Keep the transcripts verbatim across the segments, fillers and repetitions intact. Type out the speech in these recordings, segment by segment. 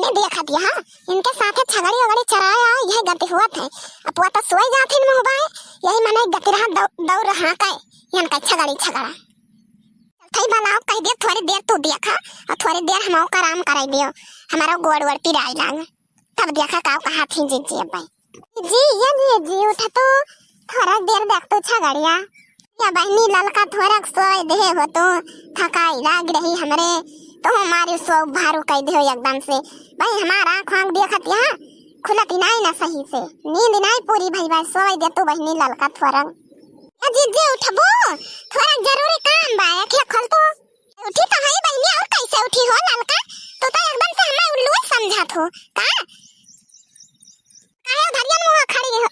नहीं देखत यहाँ, इनके साथे छगड़ी वगड़ी चराए आए, यही गति हुआ थे। अब वो तो सोई जाथिन मुँह बाए, यही मने गति रहा दौ-, दौड़ रहा के, इनका छगड़ी छगड़ा। थई बनाओ कह दिया, थोड़ी देर तू देखा, और थोड़ी देर हम ओका आराम कराई दियो, हमारा गोड़ वोड़ पिराई लाग। तब देखा का कहा थी जीजी अब भाई। जी, ये जीजी उठा तो, थोड़ा देर देख तो छगड़िया। या बहनी ललका थोड़ा सोए दे हो तो, थकाई लाग रही हमरे, तो हमारी सो भारू कह दे हो एकदम से। भाई हमारा आँख आँख देखत यहाँ, खुलत ही नाई ना सही से, नींद नाई पूरी भई बा, सोए दे तू बहनी ललका थोड़ा। ए जीजी उठबो, थोड़ा जरूरी काम बा, अखिया खोल तो। उठी तो हई बहिनी, और कैसे उठी हो ललका? तू तो एकदम से हमें उल्लू समझत हो का? काहे उधरियन मुँह खड़ी हो,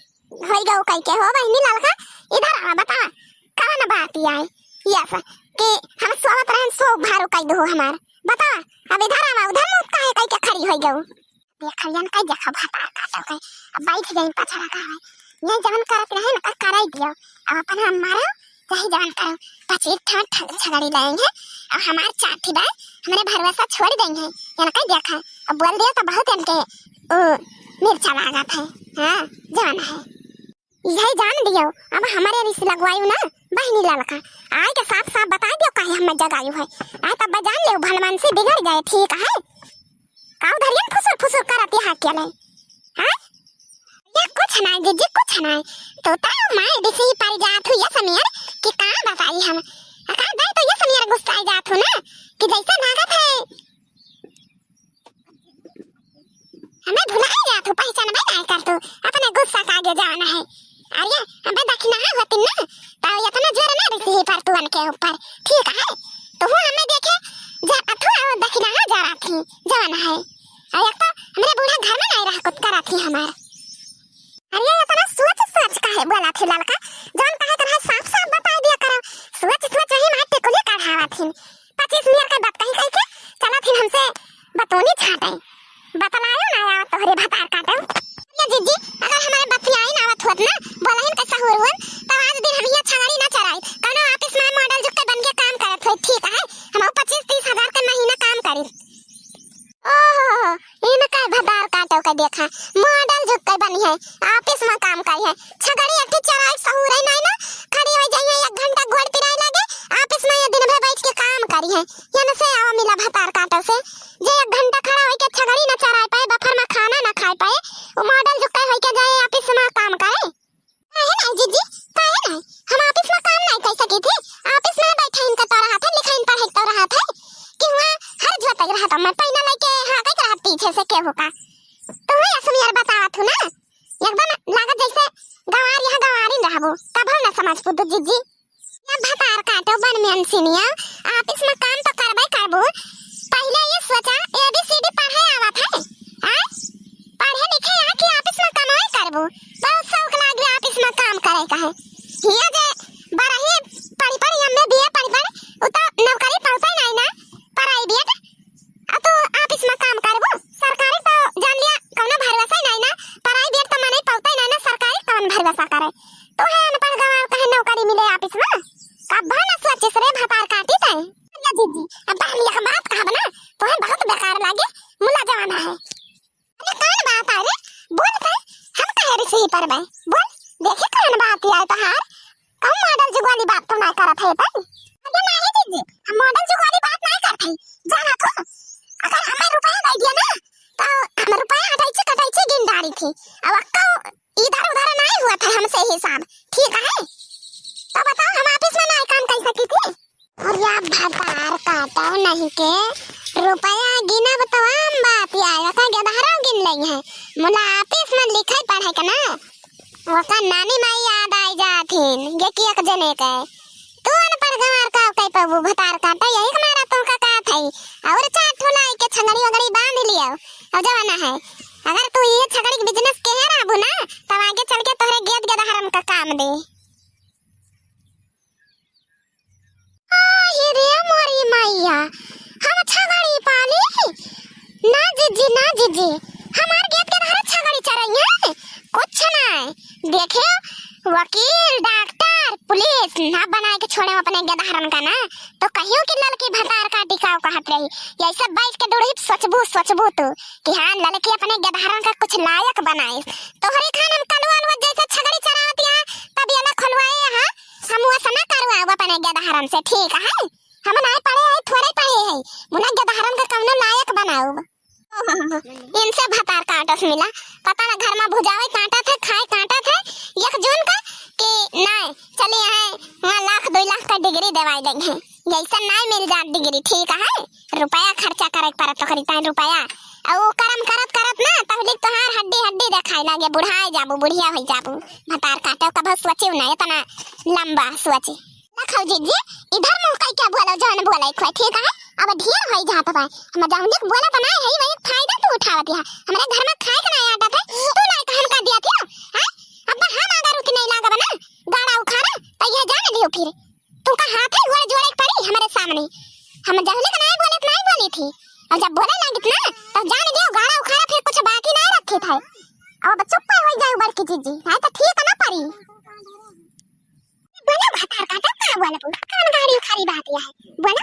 होई गऊ कह के हो बहिनी ललका? इधर आवा, बतावा कवन बात आई? यस कि हम सोवत रहन, सो भारू कह दो हमार। बतावा, अब इधर आवा, उधर मुँह काहे कह के खड़ी होई गऊ? देखलियन कई देखो भतार काटो के, अब बैठ गई पछड़ा का है। ये जवन करत रहे न, कर कराई दियो। अब अपन हम मारो, चाहे जवन करो, पच्चीस ठन ठन छगड़ी लाएंगे, अब हमार चार ठी बाय, हमरे भरोसा छोड़ देंगे। ये न कई देखा, अब बोल दिया तो बहुत इनके, ओ, मिर्चा लागत है। हाँ, जवन है। यही जान दियो, अब हमारे रिस लगवायु ना, बहिनी ललका। आए के साफ साफ बताई दियो, काहे हमें जगायु है। आए तब जान लियो, भलमन से बिगड़ जाए, ठीक है? काऊ धरियन फुसुर फुसुर करत यहाँ के ले? हाँ? ये कुछ ना, जीजी, कुछ ना। तो ताऊ माय दिसी पर जात हुई ये समीर कि का बताई हम। का दे तो ये समीर गुस्सा जात हो ना कि जैसे लागत है हमें भुलाई जात हो, पहचान में नहीं कर तू, अपने गुस्सा का आगे जाना है। अरे, अबे दखिना होती ना, तो इतना जोर ना रिसी पर तू उनके ऊपर, ठीक है? तो हूँ हमें देखे, जा, अथु आओ दखिना जा रहा थी, जवन है। और एक तो हमरे बूढ़ा घर में नहीं रह कुछ करा थी हमार। अरे, इतना सोच सोच काहे बोला थी ललका, जौन कहे के रहे साफ साफ बताई दिया करो, सोच सोच वही मार टिकुली कढ़ावा थी। पच्चीस मियर का बात कही कही के चला थी हमसे बतौनी छाटे। बतलायो ना आवा तोहरे भतार काटो। ये जीजी, अगर हमारे बतियाई ना आवत होत ना, बोलहिन के सहूर हुअन, तब आज दिन हम ये छगड़ी ना चराई। कौनो office में model जुग के बन के काम करत होई, ठीक है? हम पच्चीस तीस हजार के महीना काम करी। ओहो, इनका भतार काटो के देखा, model जुग के बनी है, office में काम करी है। छगड़ी एक ठे चराई सहूर है नहीं ना, खड़ी हो जाई है, एक घंटा गोड़ पिराई लगे, office में ये दिन भर बैठ के काम करी है। ये न से आवा मिला भतार काटो से, जे एक घंटा खड़ा होई के छगड़ी न चराई पाए, बफर में खाना न खाई पाए, वो model जुग के होई के जाए office में काम करे। काहे नहीं जीजी, काहे नहीं? हम office में काम नहीं कर सकी थी। Office में बैठे इनका तो रहा था, लिखाइन पढ़े तो रहा था कि वहाँ हर जोते रहा था, मैं पैना लेके हाँ कह रहा पीछे से केहू का। तो वही असुमियर बतावत हूँ ना, एकदम लागत जैसे गंवार यहाँ गंवारी रहबो, तब हम ना समझ पुतू जीजी। ये भतार काटो बन में अनसिनिया, office में काम तो करबे करबो। पहले ये सोचा, A B C D पढ़े आवत है, आय? पढ़े लिखे आ कि office में कमाई करबो? बहुत शौक लागे office में काम करे का है। हिया जे बरही पढ़ी पढ़ी, M A B A पढ़ी पढ़ी, उ तो नौकरी पावते नहीं ना, private। आ तू office में काम करबो, सरकारी तो जान लिया, कौनो भरोसा ही नहीं ना, private तो मने पावते नहीं ना, सरकारी कौन भरोसा करे? तू है अनपढ़ गंवार, कहे नौकरी मिले office में? कब ना सोचिस रे भतार काटी तै। अरे जीजी, अब हम एक बात कहब ना, तोहे बहुत बेकार लागे, मुला जमाना है। अरे कौन बात है रे? बोल तै, हम कहे रिसही पर बे? बोल, देखे कौन बात है तोहार? कौन model जुग वाली बात तो ना करत है तै? अरे नहीं जीजी, हम model जुग वाली बात नहीं करत है। जाना तो, अगर हमें रुपया दे दिया ना, तो हम रुपया हटाई छी, कटाई छी गिन डारी थी। अब अक्का इधर उधर नहीं हुआ था हमसे हिसाब, ठीक है? तो बताओ, हम office में नहीं काम कर सकी थी? और या भतार काटो नहीं के रुपया गिनब तो आम बात, या का गदहरा गिन लई है। मुला office में लिखे पढ़े के ना, ओकर नानी माई याद आई जाथिन, ये कि एक जने के। तू अनपढ़ गंवार का कह पाबू भतार काटो, यही के मारा तोहका कहत हई। और चार ठो लाई के छंगड़ी वगड़ी बांध लियो। अब जमाना है, अगर तू ये छगड़ी के business केहे रहबू ना, तब आगे चल के तोहरे गेद गदहरन का काम दे। आही रे मोरी मैया, हम छगड़ी पाली? ना जीजी, ना जीजी, हमार गेद गदहरा छगड़ी चरइहे, कुछ ना। देखे, वकील, डॉक्टर, पुलिस ना बनाए के छोड़े अपने गदहरन का ना, तो कहियो कि ललकी भतार काटी का कहत रही। यही सब बैठ के दुढ़ी सोचबू, सोचबू तू कि हाँ, ललकी अपने गदहरन का कुछ लायक बनाइस। तोहरे खान हम कलुआ अलुआ जैसे छगड़ी चरावत यहाँ, तब ये ना खोलवाए यहाँ। हम वैसा ना करवाओ अपने गदहरन से, ठीक है? हम नाय पढ़े है, थोड़े पढ़े है, मुना गदहरन का कौनो लायक बनाओ। इनसे भतार काटस मिला, पता ना घर में भुजावे काटत है, खाए काटत है। एक जून का कि नाय, चली है, वहाँ लाख दुई लाख का डिग्री देवाई देंगे। जैसे नाय मिल जात डिग्री, ठीक है, रुपया खर्चा करे के पड़त तोहरी ताई रुपया। और वो करम करत करत ना तहलिक तोहार हड्डी हड्डी देखाई लागे, बुढ़ाए जाबू, बुढ़िया हो जाबू। भतार काटो कब सोचे ना इतना लंबा सोचे। देखो जीजी, इधर मुँह कई क्या बोलो, जौन बोले खोए, ठीक है? अब ढेर होई जात बा। हम जौनिक बोलत ना है, वही फायदा तू उठावत है। हमरे घर में खाए के ना आदत है, तू ना कहन का दिया थी, हैं? अब हम अगर उतने लागा बना, गाड़ा उखाड़ा, तो ये जान लियो फिर। तुमका हाथ है गोड़ जोड़े के पड़ी हमरे सामने। हम जौनिक ना बोलत ना बोली थी। और जब बोले लागित ना, तो जान लियो गाड़ा उखाड़ा फिर कुछ बाकी ना रखे थे। अब चुप होई जाए बड़की जीजी, नहीं तो ठीक ना पड़ी। बोला भतार काटा, का बोला तू? कौन गाड़ी उखाड़ी बात यह है? बोला,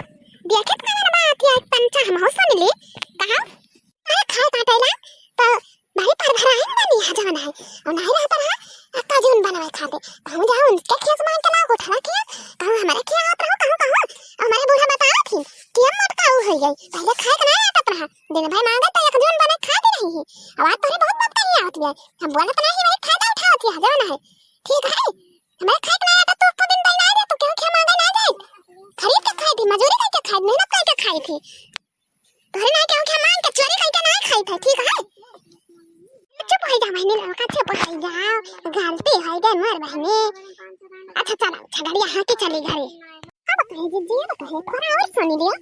देखित कौन बात यह है? तन चा हम हो सुन ली। कहा? अरे खाए काटे ला, तो भाई पर भरा है ना नहीं है जवन है। और नहीं रहता रहा, अक्का जून बनवाए खाते। तो हम जाओ उनके खेस मांग के लाओ, उठा के, कहूँ हमारे क्या आवत रहो, कहूँ, कहूँ। और हमारे बूढ़ा बतावत ही कि हम मोटका हो गई। पहले खाए के नहीं आदत रहा। दिन भर मांगे तो एक जून बने खा दे रही है। अब आज तोरे बहुत बात कही आवत है। हम बोलत नहीं, भाई फायदा उठावत है, जवन है। ठीक है? हमारे खाए के ना आटा तू एको दिन दई ना रे, तू केहू के मांगे ना जाए। खरीद के खाई थी, मजूरी करके खाई, मेहनत करके खाई थी। तोहरे ना केहू के मांग के चोरी करके ना खाई थी, ठीक है? चुप हो जा बहनी, लड़का चुप हो जा, गलती हो गई मोर बहनी। अच्छा चलो, छगड़िया हाँकी चली घरे। अब कहे जीजी, अब कहे थोड़ा और सुनी लियो।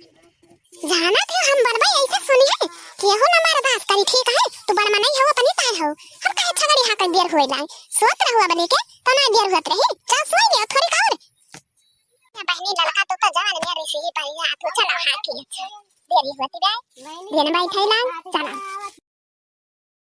जाना थे हम बड़बई ऐसे सुनी है कि एहू न मार बात करी, ठीक है? तू बड़ मनई हो, अपनी ताई हो। हम कहे छगड़ी हाँकत देर होए लाई। सोत रहो अब लेके, तो ना देर होत रही। चल सोई लियो थोड़ी का और। या बहनी ललका तो, तो जान में रिसी ही पाई, या तू चला हाँकी, अच्छा। देरी होती बे। दिन भाई थैला, चला।